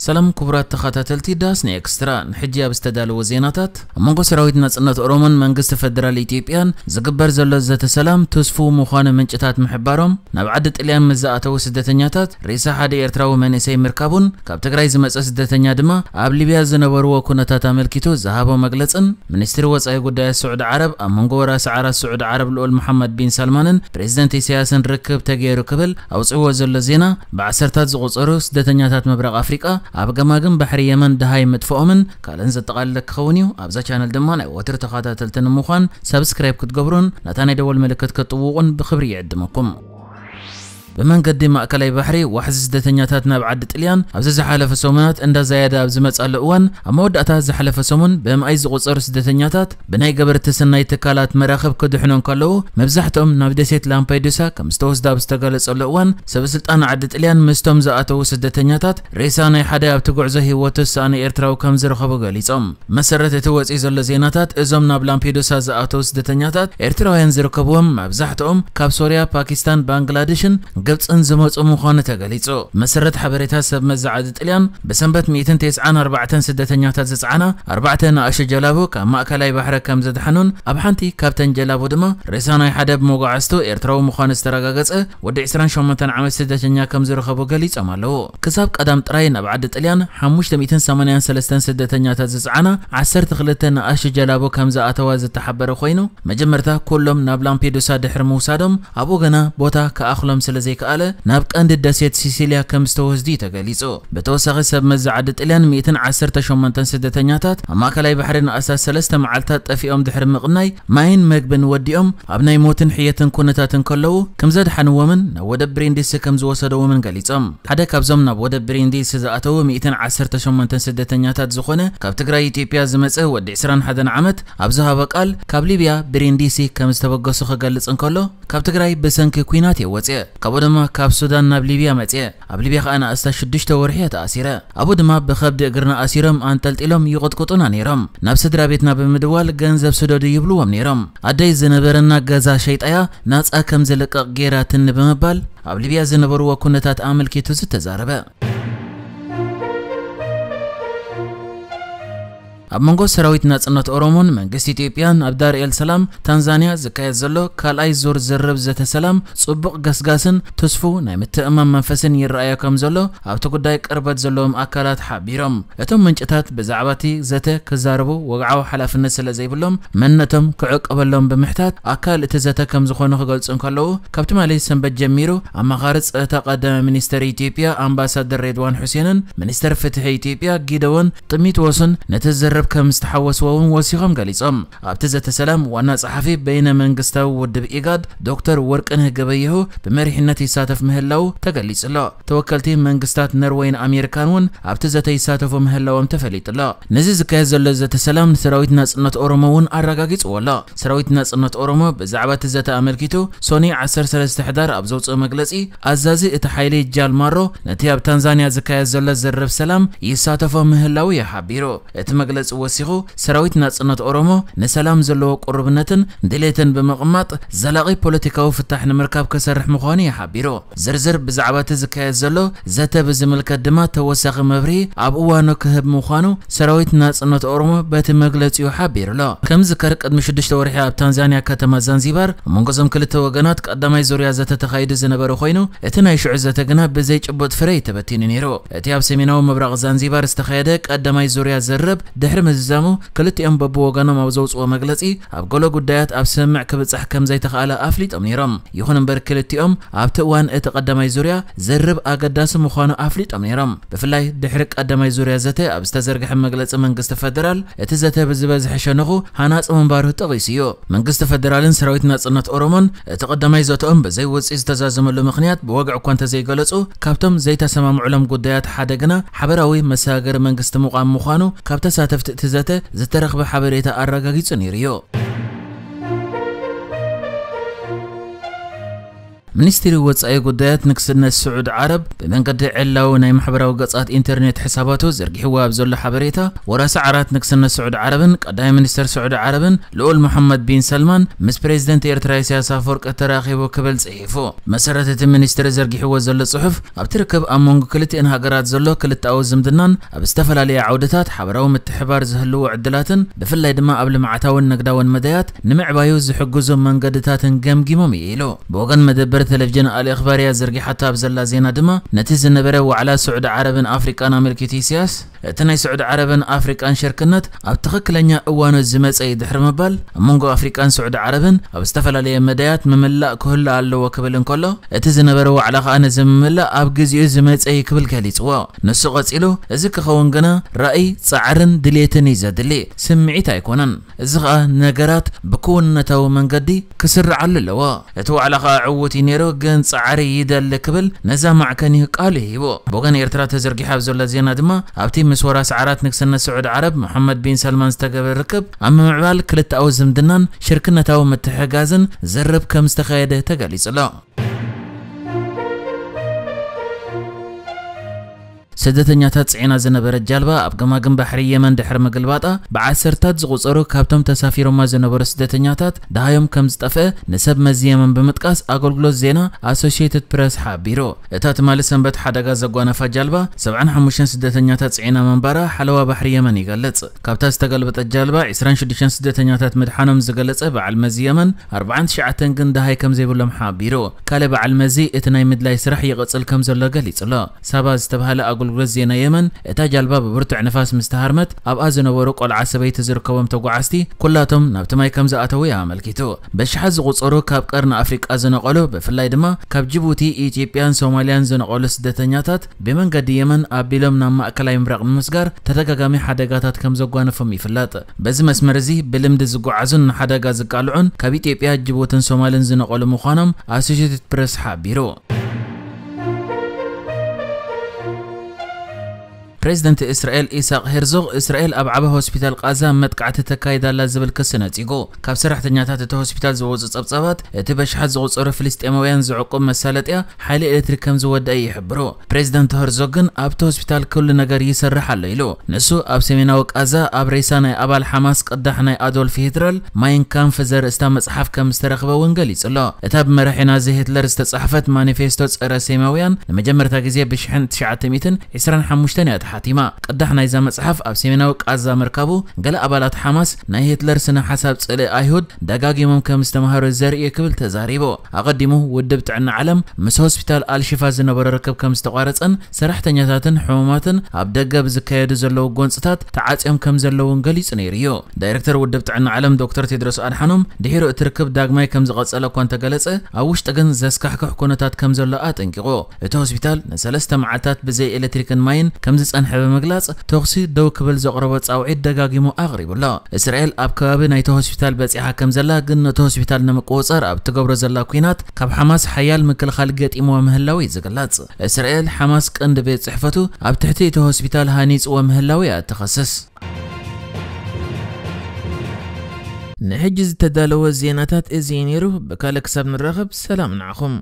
ሰላም ክቡራት ተኸታተልቲ ዳስኒ ኤክስትራ፣ ንሕጂ ኣብ ዝተዳለወ ዜናታት፣ ኣብ መንጎ ሰራዊት ናጽነት ኦሮሞን መንግስቲ ፈደራል ኢትዮጵያን ዝግበር ዘሎ ዘተ ሰላም ትስፉው ምዃኑ ምንጭታት ምሕባሮም፣ ናብ ዓዲ ጥልያን ምስ ዝኣተዉ ስደተኛታት ሬሳ ሓደ ኤርትራዊ መንእሰይ ምርካቡን ካብ ትግራይ ዝመጸ ስደተኛ ድማ ኣብ ሊብያ ዝነበርዎ ኩነታት ኣመልኪቱ ዝሃቦ መግለጽን፣ ሚኒስትሪ ወጻኢ ጉዳያት ስዑዲ ዓረብ ኣብ መንጎ ራስ ዓራት ስዑዲ ዓረብ ልኡል መሓመድ ቢን ሳልማንን ፕሬዚደንት ኢሳያስን ርክብ ተገይሩ ክብል ኣውጽእዎ ዘሎ ዜና፣ ብዓሰርታት ዝቑጸሩ ስደተኛታት ምብራቕ ኣፍሪቃ ኣብ ገማግም ባሕሪ የመን ደሃይ ምጥፍኦምን ካልእን ዘጠቓልለ ክኸውን እዩ። ኣብዛ ቻነል ድማ ናይ ወትሩ ተኸታተልቲ ንምዃን ሳብስክራይብ ክትገብሩን ነታ ናይ ደወል ምልክት ክትጥውቑን ብኽብሪ ይዕድመኩም። ብመንገዲ ማእከላይ ባሕሪ ዋሕዚ ስደተኛታት ናብ ዓዲ ጥልያን ኣብዚ ዝሓለፈ ሰሙናት እንዳዛየደ ኣብ ዝመጻሉ እዋን፣ ኣብ መወዳእታ ዝሓለፈ ሰሙን ብኣማኢት ዝቑጸሩ ስደተኛታት ብናይ ገበርቲ ሰናይ ትካላት መራኽብ ክድሕኑ እንከለዉ፣ መብዛሕትኦም ናብ ደሴት ላምፔዱሳ ከም ዝተወስዱ ኣብ ዝተገለጸሉ እዋን፣ ሰበስልጣን ዓዲ ጥልያን ምስቶም ዝኣተዉ ስደተኛታት ሬሳ ናይ ሓደ ኣብቲ ጉዕዞ ህይወቱ ዝሰኣነ ኤርትራዊ ከም ዝረኸቡ ገሊጾም። መሰረት እቲ ወጺኡ ዘሎ ዜናታት፣ እዞም ናብ ላምፔዱሳ ዝኣተዉ ስደተኛታት ኤርትራውያን ዝርከብዎም፣ መብዛሕትኦም ካብ ሶርያ፣ ፓኪስታን፣ ባንግላዴሽን ግብጽን ዝመጹ ምዃኑ ተገሊጹ። መሰረት ሓበሬታ ሰብ መዚ ዓዲ ጥልያን፣ ብሰንበት ሚእትን ተስዓን ኣርባዕተን ስደተኛታት ዝጸዓና ኣርባዕተ ንኣሽቱ ጀላቡ ካብ ማእከላይ ባሕሪ ከም ዘድሓኑን፣ ኣብ ሓንቲ ካብተን ጀላቡ ድማ ሬሳ ናይ ሓደ ብመጓዓዝቱ ኤርትራዊ ምዃኑ ዝተረጋገጸ ወዲ ዕስራን ሸሞንተን ዓመት ስደተኛ ከም ዝረኸቡ ገሊጾም ኣለዉ። ክሳብ ቀዳም ጥራይ ናብ ዓዲ ጥልያን ሓሙሽተ ሚእትን ሰማንያን ሰለስተን ስደተኛታት ዝጸዓና ዓሰርተ ክልተ ንኣሽቱ ጀላቡ ከም ዝኣተዋ ዝተሓበረ ኮይኑ፣ መጀመርታ ኩሎም ናብ ላምፔዱሳ ድሕሪ ምውሳዶም፣ ኣብኡ ገና ቦታ ክኣኽሎም ስለ ዘይከኣለ፣ ናብ ቀንዲ ደሴት ሲሲልያ ከም ዝተወስዱ እዩ ተገሊጹ። ብተወሳኺ፣ ሰብ መዚ ዓዲ ጥልያን ሚእትን ዓሰርተ ሸሞንተን ስደተኛታት ኣብ ማእከላይ ባሕሪ ንኣስታት ሰለስተ መዓልታት ጠፊኦም ድሕሪ ምቕናይ፣ ማይን መግብን ወዲኦም ኣብ ናይ ሞትን ሕየትን ኩነታት እንከለዉ፣ ከም ዘድሓንዎምን ናብ ወደብ ብሪንዲሲ ከም ዝወሰደዎምን ገሊጾም። ሓደ ካብዞም ናብ ወደብ ብሪንዲሲ ዝኣተዉ ሚእትን ዓሰርተ ሸሞንተን ስደተኛታት ዝኾነ ካብ ትግራይ ኢትዮጵያ ዝመጸ ወዲ ዕስራን ሓደን ዓመት ኣብ ዝሃቦ ቃል፣ ካብ ሊብያ ብሪንዲሲ ከም ዝተበገሱ ክገልጽ እንከሎ፣ ካብ ትግራይ ብሰንኪ ኲናት እየ ወጽየ። ካብኡ ድማ ካብ ሱዳን ናብ ሊብያ መጽየ። ኣብ ሊብያ ከኣ ንኣስታት ሽዱሽተ ወርሒ እየ ተኣሲረ። ኣብኡ ድማ ብኸብዲ እግርና ኣሲሮም ኣንጠልጢሎም ይቕጥቅጡና ነይሮም። ናብ ስድራ ቤትና ብምድዋል ገንዘብ ስደዱ ይብልዎም ነይሮም። ኣደይ ዝነበረና ገዛ ሸይጣያ ናጻ ከም ዝልቀቕ ገይራትኒ ብምባል ኣብ ሊብያ ዝነበርዎ ኩነታት ኣመልኪቱ ዝተዛረበ። ኣብ መንጎ ሰራዊት ናጽነት ኦሮሞን መንግስቲ ኢትዮጵያን ኣብ ዳር ኤል ሰላም ታንዛንያ ዝካየድ ዘሎ ካልኣይ ዙር ዝርርብ ዘተ ሰላም ጽቡቕ ገስጋስን ትስፉው ናይ ምትእምማን መንፈስን ይረኣዮ ከም ዘሎ ኣብቲ ጉዳይ ቅርበት ዘለዎም ኣካላት ሓቢሮም። እቶም ምንጭታት ብዛዕባ እቲ ዘተ ክዛረቡ ወግዓዊ ሓላፍነት ስለ ዘይብሎም መንነቶም ክዕቀበሎም ብምሕታት ኣካል እቲ ዘተ ከም ዝኾኑ ክገልጹ እንከለዉ፣ ካብ ትማሊ ሰንበት ጀሚሩ ኣማኻሪ ጸጥታ ቀዳማይ ሚኒስተር ኢትዮጵያ ኣምባሳደር ሬድዋን ሑሴንን ሚኒስተር ፍትሒ ኢትዮጵያ ጊደዎን ጥሚትዎስን ነቲ ዝርርብ ከም ዝተሓወስዎ እውን ወሲኾም ገሊጾም። ኣብቲ ዘተ ሰላም ዋና ጸሓፊ በይነ መንግስታዊ ውድብ ኢጋድ ዶክተር ወርቅነህ ገበየሁ ብመሪሕነት ይሳተፍ ምህላዉ ተገሊጹ ኣሎ። ተወከልቲ መንግስታት ነርወይን ኣሜሪካን እውን ኣብቲ ዘተ ይሳተፉ ምህላዎም ተፈሊጡ ኣሎ። ነዚ ዝካየድ ዘሎ ዘተ ሰላም ንሰራዊት ናጽነት ኦሮሞ እውን ኣረጋጊጽዎ ኣሎ። ሰራዊት ናጽነት ኦሮሞ ብዛዕባ እቲ ዘተ ኣመልኪቱ ሶኒ ዓሰርተ ሰለስተ ሕዳር ኣብ ዘውጽኦ መግለጺ፣ ኣዛዚ እቲ ሓይሊ ጃል ማሮ ነቲ ኣብ ታንዛንያ ዝካየድ ዘሎ ዝርርብ ሰላም ይሳተፎ ምህላዉ እዩ ሓቢሩ። እቲ መግለጺ ወሲኹ፣ ሰራዊት ናጽነት ኦሮሞ ንሰላም ዘለዎ ቅሩብነትን ድሌትን ብምቕማጥ ዘላቒ ፖለቲካዊ ፍታሕ ንምርካብ ክሰርሕ ምዃኑ እዩ ሓቢሩ። ዝርዝር ብዛዕባ እቲ ዝካየድ ዘሎ ዘተ ብዝምልከት ድማ ተወሳኺ መብርሂ ኣብ እዋኑ ክህብ ምዃኑ ሰራዊት ናጽነት ኦሮሞ በቲ መግለጺኡ ሓቢሩ ኣሎ። ከም ዝዝከር ቅድሚ ሽዱሽተ ወርሒ ኣብ ታንዛንያ ከተማ ዛንዚባር ኣብ መንጎ እዞም ክልተ ወገናት ቀዳማይ ዙርያ ዘተ ተኻይዱ ዝነበረ ኮይኑ፣ እቲ ናይ ሽዑ ዘተ ግና ብዘይ ጭቡጥ ፍረ እዩ ተበቲኑ ነይሩ። እቲ ኣብ ሰሜናዊ ምብራቕ ዛንዚባር ዝተኻየደ ቀዳማይ ዙርያ ዝርርብ ድሕሪ ምዝዛሙ ክልቲኦም በብወገኖም ኣብ ዘውፅዎ መግለፂ ኣብ ገሎ ጉዳያት ኣብ ስምምዕ ክብፃሕ ከም ዘይተኻእለ ኣፍሊጦም ነይሮም። ይኹን እምበር ክልቲኦም ኣብቲ እዋን እቲ ቀዳማይ ዙርያ ዝርርብ ኣገዳሲ ምዃኑ ኣፍሊጦም ነይሮም። ብፍላይ ድሕሪ ቀዳማይ ዙርያ ዘተ ኣብ ዝተዘርግሐ መግለፂ መንግስቲ ፈደራል እቲ ዘተ ብዝበዝሐ ሸነኹ ሃናፂ ምንባሩ ጠቒሱ እዩ። መንግስቲ ፈደራልን ሰራዊት ናፅነት ኦሮሞን እቲ ቀዳማይ ዘተኦም ብዘይ ውፅኢት ዝተዛዘመሉ ምኽንያት ብወግዒ እኳ እንተዘይገለፁ፣ ካብቶም ዘይተሰማምዑሎም ጉዳያት ሓደ ግና ሓበራዊ መሰጋገሪ መንግስቲ ምቋም ምዃኑ ካብ ተሳተፍቲ እቲ ዘተ ዝተረኽበ ሓበሬታ ኣረጋጊፁ ነይሩ እዩ። ሚኒስትሪ ወጻኢ ጉዳያት ንግስነት ስዑድ ዓረብ ብመንገዲ ዕላዊ ናይ ማሕበራዊ ገጻት ኢንተርኔት ሕሳባቱ ዘርጊሕዎ ኣብ ዘሎ ሓበሬታ፣ ወራሲ ዓራት ንግስነት ስዑድ ዓረብን ቀዳማይ ሚኒስተር ስዑድ ዓረብን ልኡል መሓመድ ቢን ሰልማን ምስ ፕሬዚደንት ኤርትራ ኢሳያስ ኣፈወርቂ ተራኺቡ ክብል ጽሒፉ። መሰረት እቲ ሚኒስትሪ ዘርጊሕዎ ዘሎ ጽሑፍ፣ ኣብቲ ርክብ ኣብ መንጎ ክልቲኤን ሃገራት ዘሎ ክልተኣዊ ዝምድናን ኣብ ዝተፈላለየ ዓውድታት ሓበራዊ ምትሕባር ዝህልዎ ዕድላትን ብፍላይ ድማ ኣብ ልምዓታውን ንግዳውን መዳያት ንምዕባዩ ዝሕግዙ መንገድታትን ገምጊሞም እዩ ኢሉ። ብወገን መደበር ቴሌቪዥን ኣል ኢኽባርያ ዘርጊሓቶ ኣብ ዘላ ዜና ድማ፣ ነቲ ዝነበረ ዋዕላ ስዑዲ ዓረብን ኣፍሪቃን ኣመልኪቱ ኢሳያስ፣ እቲ ናይ ስዑዲ ዓረብን ኣፍሪቃን ሽርክነት ኣብ ትኽክለኛ እዋኑ ዝመጸ እዩ ድሕሪ ምባል፣ ኣብ መንጎ ኣፍሪቃን ስዑዲ ዓረብን ኣብ ዝተፈላለየ መዳያት ምምላእ ክህሉ ኣለዎ ክብል እንከሎ፣ እቲ ዝነበረ ዋዕላ ከኣ ነዚ ምምላእ ኣብ ግዜኡ ዝመጸ እዩ ክብል ገሊጽዎ። ንሱ ቀጺሉ፣ እዚ ክኸውን ግና ራእይ፣ ጻዕርን ድሌትን እዩ ዘድሊ፣ ስምዒት ኣይኮነን። እዚ ኸኣ ነገራት ብክውንነታዊ መንገዲ ክስርዓሉ ኣለዎ። እቲ ዋዕላ ኸኣ ዕዉት እዩ ነይሩ፣ ግን ጻዕሪ ይደሊ ክብል ነዛ ማዕከን እዩ ቃሉ ሂቡ። ብወገን ኤርትራ ተዘርጊሑ ኣብ ዘሎ ዜና ድማ፣ ኣብቲ ምስ ወራሲ ዓራት ንግስነት ስዑድ ዓረብ መሓመድ ቢን ሰልማን ዝተገበረ ርክብ ኣብ ምምዕባል ክልተኣዊ ዝምድናን ሽርክነታዊ ምትሕጋዝን ዝርብ ከም ዝተኻየደ ተገሊጹ ኣሎ። ስደተኛታት ጽዒና ዝነበረት ጃልባ ኣብ ገማግም ባሕሪ የመን ድሕሪ ምግልባጣ፣ ብዓሰርታት ዝቑጸሩ ካብቶም ተሳፊሮማ ዝነበሩ ስደተኛታት ደሃዮም ከም ዝጠፍአ ንሰብ መዚ የመን ብምጥቃስ ኣገልግሎት ዜና ኣሶሺየትድ ፕረስ ሓቢሩ። እታ ትማሊ ሰንበት ሓደጋ ዘጓነፋ ጃልባ ሰብዓን ሓሙሽተን ስደተኛታት ጽዒና ምንባራ ሓለዋ ባሕሪ የመን ይገልጽ። ካብታ ዝተገልበጠት ጃልባ ዒስራን ሽዱሽተን ስደተኛታት ምድሓኖም ዝገለጸ በዓል መዚ የመን፣ ኣርባዓን ትሽዓተን ግን ደሃይ ከም ዘይብሎም ሓቢሩ። ካልእ በዓል መዚ እቲ ናይ ምድላይ ስራሕ ይቕጽል ከም ዘሎ ገሊጹ ኣሎ። ሳባ ዝተባህለ ኣገልግሎት ዜና የመን፣ እታ ጃልባ ብብርቱዕ ንፋስ ምስ ተሃርመት፣ ኣብኣ ዝነበሩ ቆልዓ ሰበይቲ ዝርከቦም ተጓዓዝቲ ኩላቶም ናብቲ ማይ ከም ዝኣተዉ እዩ ኣመልኪቱ። በሽሓት ዝቑጸሩ ካብ ቀርኒ ኣፍሪቃ ዝነቐሉ፣ ብፍላይ ድማ ካብ ጅቡቲ፣ ኢትዮጵያን ሶማልያን ዝነቐሉ ስደተኛታት ብመንገዲ የመን ኣቢሎም ናብ ማእከላይ ምብራቕ ብምስጋር ተደጋጋሚ ሓደጋታት ከም ዘጓነፎም ይፍለጥ። በዚ መስመር እዚ ብልምዲ ዝጓዓዙን ንሓደጋ ዝቃልዑን ካብ ኢትዮጵያ፣ ጅቡትን ሶማልን ዝነቐሉ ምዃኖም ኣሶሼትድ ፕረስ ሓቢሩ። ፕሬዚደንት እስራኤል ኢሳቅ ሄርዞግ፣ እስራኤል ኣብ ዓቢ ሆስፒታል ቃዛ መጥቃዕቲ ተካይዳ ኣላ ዝብል ክሲ ነጺጉ። ካብ ሰራሕተኛታት እቲ ሆስፒታል ዝወጹ ጸብጻባት፣ እቲ በሽሓት ዝቑጸሩ ፍልስጤማውያን ዝዕቁብ መሳለጥያ ሓይሊ ኤሌክትሪክ ከም ዝወደአ ይሕብሩ። ፕሬዚደንት ሄርዞግ ግን፣ ኣብቲ ሆስፒታል ኩሉ ነገር ይሰርሕ ኣሎ ኢሉ። ንሱ ኣብ ሰሜናዊ ቃዛ ኣብ ሬሳ ናይ ኣባል ሓማስ ቅዳሕ ናይ ኣዶልፍ ሂትለር ማይን ካምፍ ዘርእስታ መጽሓፍ ከም ዝተረኽበ እውን ገሊጹ ኣሎ። እታ ብመራሒ ናዚ ሂትለር ዝተጻሕፈት ማኒፌስቶ ጸረ ሴማውያን ንመጀመርታ ግዜ ብሽሕን ትሽዓተ ሚእትን ዕስራን ሓሙሽተን እያ ተሓቲማ። ቅዳሕ ናይዛ መጽሓፍ ኣብ ሰሜናዊ ቃዛ ምርካቡ፣ ገለ ኣባላት ሓማስ ናይ ሂትለር ስነ ሓሳብ ጽልኢ ኣይሁድ ደጋጊሞም ከም ዝተማህሩ ዘርኢ እዩ ክብል ተዛሪቡ። ኣቐዲሙ ውድብ ጥዕና ዓለም ምስ ሆስፒታል ኣልሽፋ ዝነበሮ ርክብ ከም ዝተቋረጸን ሰራሕተኛታትን ሕሙማትን ኣብ ደገ ብዝካየዱ ዘለዉ ጎንጽታት ተዓጽዮም ከም ዘለዉን ገሊጹ ነይሩ እዩ። ዳይሬክተር ውድብ ጥዕና ዓለም ዶክተር ቴድሮስ ኣድሓኖም ድሒሩ እቲ ርክብ ዳግማይ ከም ዝቐጸለ እኳ እንተገለጸ፣ ኣብ ውሽጢ ግን ዘስካሕክሕ ኩነታት ከም ዘሎ ኣጠንቂቑ። እቲ ሆስፒታል ንሰለስተ መዓልታት ብዘይ ኤሌክትሪክን ማይን ከም ዝጸንሐ ብምግላጽ፣ ተኹሲ ደው ክብል ዘቕረቦ ጻውዒት ደጋጊሙ ኣቕሪቡ ኣሎ። እስራኤል ኣብ ከባቢ ናይቲ ሆስፒታል በጺሓ ከም ዘላ፣ ግን ነቲ ሆስፒታል ንምቁጽጻር ኣብ ትገብሮ ዘላ ኲናት ካብ ሓማስ ሓያል ምክልኻል ገጢምዋ ምህላዉ እዩ ዝግለጽ። እስራኤል፣ ሓማስ ቀንዲ ቤት ጽሕፈቱ ኣብ ትሕቲ እቲ ሆስፒታል ሃኒጽዎ ምህላዉ እያ እትኸስስ። ንሕጂ ዝተዳለወ ዜናታት እዚ እዩ ነይሩ። ብካልእ ክሳብ ንራኸብ፣ ሰላም ንዓኹም።